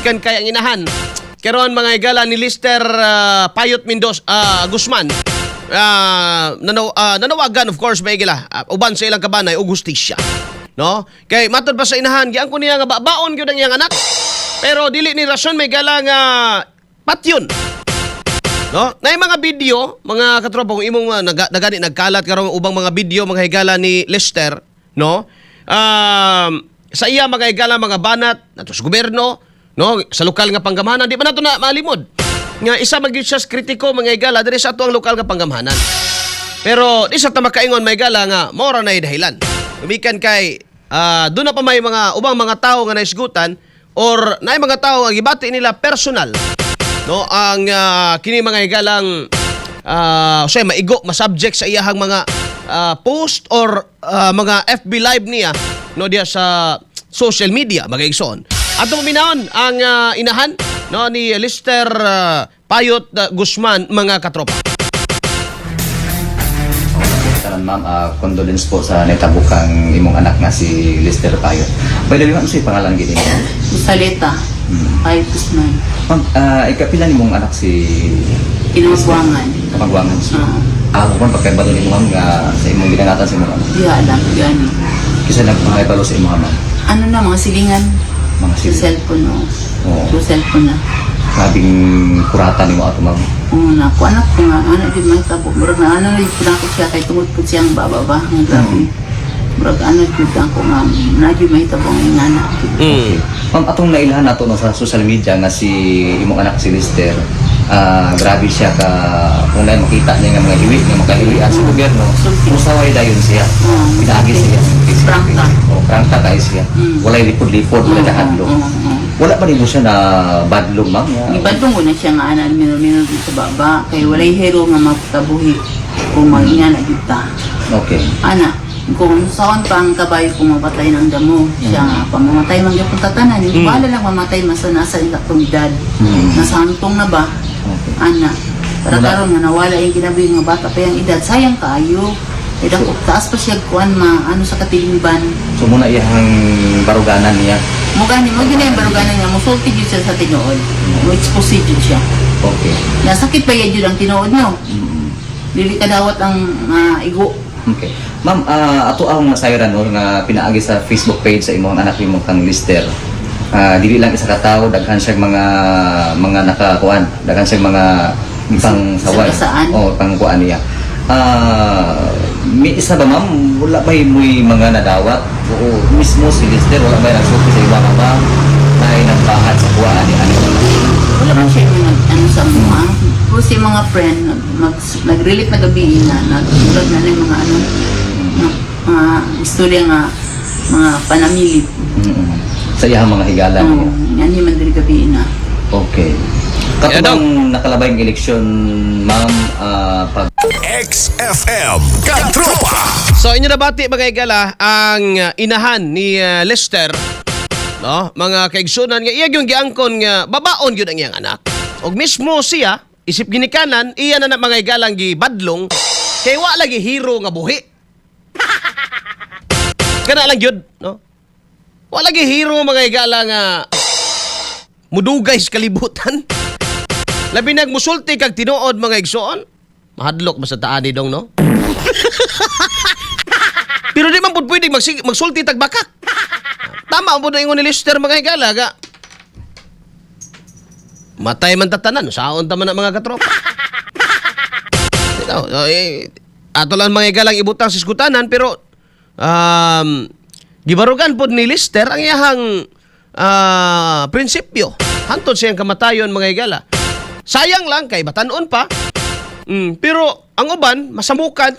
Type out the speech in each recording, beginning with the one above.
Kan kay ang inahan karon, mga higala, ni Lester Payot Mendoza Guzman, nanawagan, of course, mga higala, uban sa ilang kabanay og hustisya, no? Kay matod pa sa inahan, giangkon niya nga babaon gyud ang iyang anak, pero dili ni rason, mga higala, nga patyon, no? Na mga video, mga katropa, kung imong nagani nagkalat karon ubang mga video, mga higala, ni Lester, no? Sa iya, mga higala, mga banat nato sa gobyerno, no, sa lokal nga panggamhanan, di ba nato na malimod nga isa man gyud siya sa kritiko, mga higala, diri sa ato ang lokal nga panggamhanan. Pero di sa ta makaingon, mga higala, nga mao ra na dahilan. Gumikan kay doon na pa may mga ubang mga tao nga naisgutan or naay mga tao nga gibati nila personal, no, ang kini, mga higalang, usahay maigo, masubject sa iyahang mga post or mga FB Live niya, no, diya sa social media, mga igsoon. Ato paminawon ang inahan, no, ni Lester Payot Guzman, mga katropa. Tanan ma'am, condolence po sa nahitabo kang imong anak nga si Lester Payot. By the way, ma'am, si pangalan gini? Saleta. Ay, Guzman. Ma'am, ikapila nimong anak si Kinamagwangan. Kamagwangan siya? Oo. Kung pagkaibalo nimo, ma'am, nga sa imong ginangatan sa imong anak. Di alam, gani. Kisa nagpangibalo sa imong ma'am? Ano na, mga silingan. Mga Sa silingan. cellphone, no. Oo. Sa cellphone na. Grabing kurata nimo ato, ma'am. Oo na, ko anak ko nga, ano di man tabo. Murag na ano na po na ako siya, kay tungod po siyang baba ba. Nga grabe. Murag ano jud ako nga, na jud mahitabo ang ingana. Ma'am, atong nailhan nato, no, sa social media nga si imong anak si Lester, grabe siya ka kung na makita niya nga mga hiwi nga makahiwian sa gobyerno, musaway dayon siya. Pinaagi siya. Prangka. Oh, prangka kay siya. Walay lipod-lipod, walay kahadlok. Oo. Wala pa nimo siya na badlong, ma'am, nga? Ibadlong ko na siya nga ana minor-minor dito baba. Kay walay hero nga mapatabuhi kung mag-ingana jud ta. Ana, kung saan pa ang kabayo kung mapatay ng damo, siya nga, pamamatay man gyapon tatanan, wala lang mamatay masa nasa atong edad. Nasa hantong na ba? Ana, para karon nga nawala yung kinabuhi nga bata pa yung edad, sayang kaayo. Eh dako, taas pa siya kuan ma ano sa katilingban. So muna iyang baruganan niya. Mo gani mo gani ang baruganan niya, mosulti gyud siya sa tinuod. Mo expose gyud siya. Nasakit pa gyud ang tinuod, no. Dili ka dawat ang igo. Okay. Ma'am, ato ang nasayran, no, nga pinaagi sa Facebook page sa imong anak nimo kang Lister. Dili lang isa ka tawo, daghan siyang mga nakakuan, daghan siyang mga pang saway. Saan? Oh, pangkuan niya. May isa ba, ma'am, wala ba mo'y mga nadawat? Oo, mismo si Lister wala ba nagsulti sa iba nga ba? Naay nagbahat sa kuan ni ano? Wala man siya yung nag, ano sa mga. Pero si mga friend, nag-relate na gabi na, nagmurag na yung mga ano, mga istorya nga, mga panamilip. Sa iyang mga higala Oo, niya. yan yung man diri gabi na. Okay. Katong nakalabay ang eleksyon, ma'am, pag XFM Katropa. So inyo nabati, mga higala, ang inahan ni Lester, no, mga kaigsunan, nga iya gyud giangkon nga babaon gyud ang iyang anak. Og mismo siya isip ginikanan iya na na, mga higalang, gibadlong kay wa lagi hero nga buhi. Kana lang gyud, no? Wa lagi hero, mga higala, nga mudugay sa kalibutan. Labi nag musulti kag tinuod, mga igsoon. Mahadlok ba sa taan ni dong, no? Pero di man pud pwede magsulti tag bakak. Tama ang pud ingon ni Lester, mga higala, ga. Matay man tatanan, saon ta man na, mga katropa. Ito, eh, ato lang, mga higalang, ibutang sa iskutanan, pero gibarugan pod ni Lester ang iyahang prinsipyo. Hantod siyang kamatayon, mga higala. Sayang lang kay batanon pa. Pero ang uban masamukan.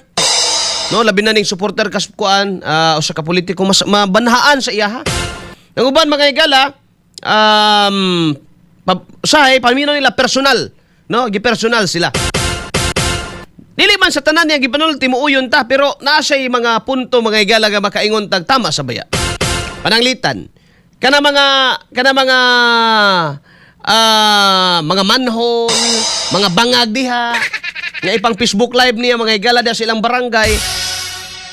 No, labi na ning supporter kas kuan usa ka politiko mas mabanhaan sa iyaha. Ang uban, mga higala, usahay paminaw nila personal, no? Gipersonal sila. Dili man sa tanan niya gipanulti mo uyon ta, pero naa siya'y mga punto, mga higala, nga makaingon tag tama sa baya. Pananglitan kana mga manhole, mga bangag diha nga ipang Facebook Live niya, mga higala, diha sa ilang barangay.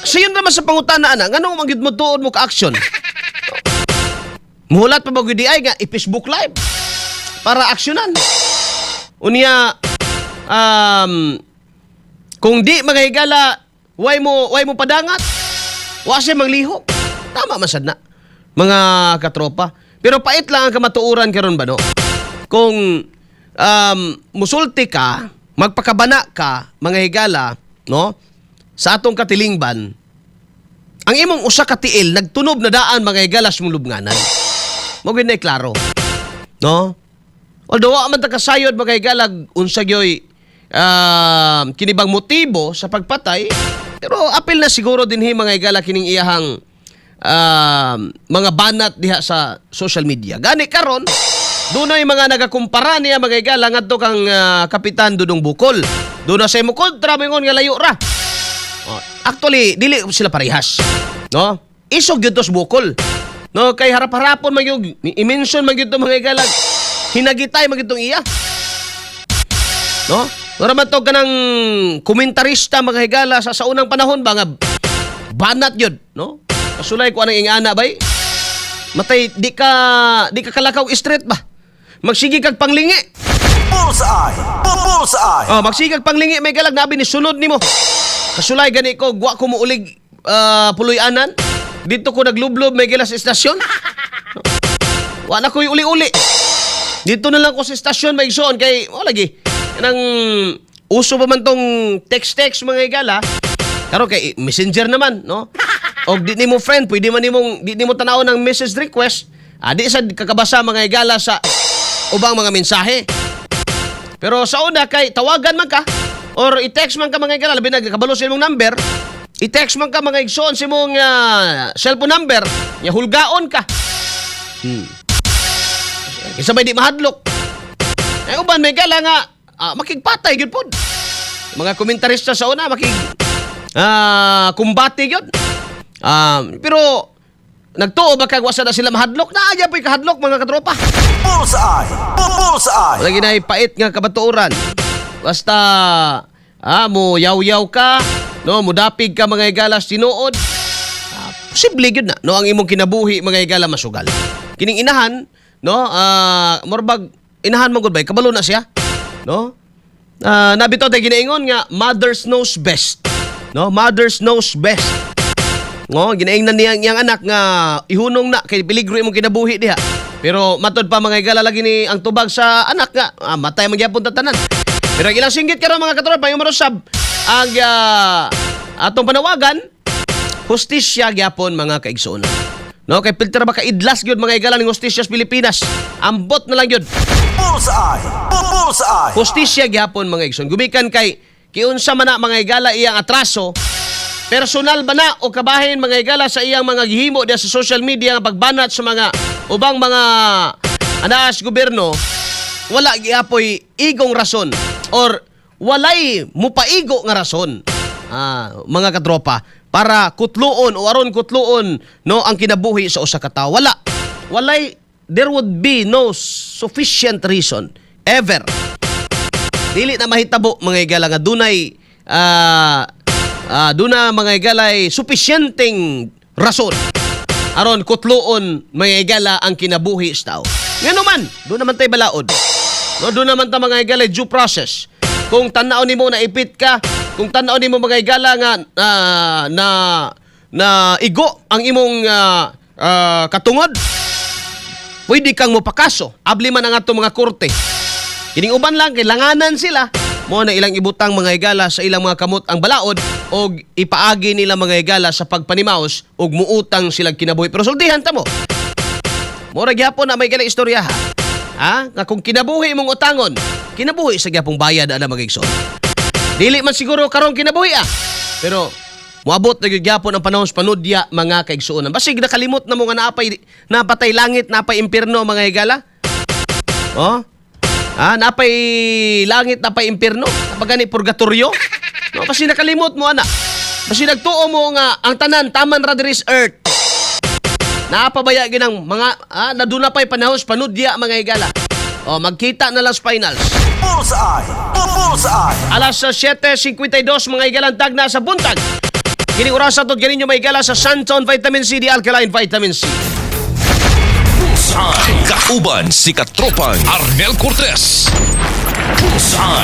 Sayon naman sa pangutana ana, nganong man gyud mo tuod mo ka-action? Muhulat pa ba gyud di ay nga i-Facebook Live? Para aksyonan. Unya kung di, mga higala, way mo padangat. Wa siya manglihok. Tama man sad na, mga katropa. Pero pait lang ang kamatuoran karon ba, no? Kung musulti ka, magpakabana ka, mga higala, no? Sa atong katilingban, ang imong usa ka tiil nagtunob na daan, mga higala, sa imong lubnganan. Mao gyud na klaro. No? Although wa man ta kasayod, mga higala, unsa gyoy kini bang motibo sa pagpatay, pero apil na siguro dinhi, mga higala, kining iyahang mga banat diha sa social media. Gani karon dunay mga nagakumpara niya, mga higala, ngadto kang Kapitan Dudong Bukol. Doon na sa imo kontra moingon nga layo ra. Oh, actually, dili sila parehas. No? Isog gyud to sa Bukol. No, kay harap-harapon man gyud, i-mention man gyud to, mga higala. Hinagitay man gyud tong iya. No? Wala man to kanang komentarista, mga higala, sa unang panahon ba nga banat yun, no? Kasulay ko anang ingana bay. Matay di ka kalakaw street ba? Magsige kag panglingi. Bullseye! Bullseye! Oh, magsige kag panglingi, may galag nabi ni sunod nimo. Kasulay gani ko gwa ko muulig puloy-anan. Dito ko naglublob, may gala, sa istasyon. Wa na ko'y uli-uli. Dito na lang ko sa istasyon, may igsoon, kay o lagi. Kanang uso pa man tong text-text, mga higala. Karon kay Messenger naman, no? Og di nimo friend, pwede man nimong di nimo tan-awon ng message request. Ah, di sad kakabasa, mga higala, sa ubang mga mensahe. Pero sa una kay tawagan man ka or i-text man ka, mga higala, labi na kabalo sa imong number. I-text man ka, mga igsoon, sa imong cellphone number, nya hulgaon ka. Kinsa may di mahadlok? Eh uban may gala nga makigpatay gyud pod. Mga komentarista sa una makig kumbate gyud. Pero nagtuo ba kag wasa na sila mahadlok? Naa po'y kahadlok, mga katropa. Bullseye! Bullseye! Wala ginay pait nga kabatuoran. Basta mo yaw-yaw ka, no, mudapig ka, mga higala, sa tinuod. Posible gyud na, no, ang imong kinabuhi, mga higala, masugal. Kining inahan, no, morbag inahan mo gud bay, kabalo na siya, no? Nabito tay ginaingon nga mothers knows best. No, mothers knows best. No, ginaingnan niya ang iyang anak nga ihunong na kay peligro imong kinabuhi diha. Pero matod pa, mga higala, lagi ni ang tubag sa anak nga matay man gyapon ta tanan. Pero ang ilang singgit karon, mga katropa, yung marusab ang atong panawagan, hustisya gyapon, mga kaigsoon. No, kay filter ba kaidlas gyud, mga higala, ning hustisya sa Pilipinas. Ambot na lang gyud. Bullseye! Bullseye! Hustisya gyapon, mga igsoon. Gumikan kay kiunsa man na, mga higala, iyang atraso, personal ba na o kabahin, mga higala, sa iyang mga gihimo diya sa social media nga pagbanat sa mga ubang mga anaas gobyerno, wala giapoy igong rason or walay mupaigo nga rason, mga katropa, para kutluon o aron kutluon, no, ang kinabuhi sa usa ka tawo. Wala, walay, there would be no sufficient reason ever. Dili na mahitabo, mga higala, nga dunay duna, mga higalay, sufisyenteng rason aron kutluon, mga higala, ang kinabuhi sa tao. Ngano man, doon naman tay balaod. No, doon naman ta, mga higala, due process. Kung tan-aw nimo na ipit ka, kung tan-aw nimo, mga higala, nga na na igo ang imong katungod, pwede kang mopakaso. Abli man ang atong mga korte. Kining uban lang kailanganan sila. Mo na ilang ibutang, mga higala, sa ilang mga kamot ang balaod og ipaagi nila, mga higala, sa pagpanimaos og muutang sila kinabuhi. Pero sultihan ta mo. Mura gyapon na may gala istorya ha. Ha? Nga kung kinabuhi imong utangon, kinabuhi sa gyapong bayad ana, mga igsoon. Dili man siguro karong kinabuhi ah. Pero moabot na gyud gyapon ang panahon sa panudya, mga kaigsuonan. Basig nakalimot na mo nga naapay napatay langit, napay impierno, mga higala. Oh? Napay langit, napay impierno, napagani purgatorio. No, basi nakalimot mo ana. Basi nagtuo mo nga ang tanan taman ra diri sa earth. Napabaya ginang mga naduna pa'y panahon sa panudya, mga higala. Oh, magkita na lang sa finals. Bullseye! Bullseye! Alas 7:52, mga higalang tagna sa buntag. Kini orasa tod ganinyo, mga higala, sa Santon Vitamin C, di Alkaline Vitamin C. Bullseye! Bullseye. Kauban si Katropang Arnel Cortez. Bullseye.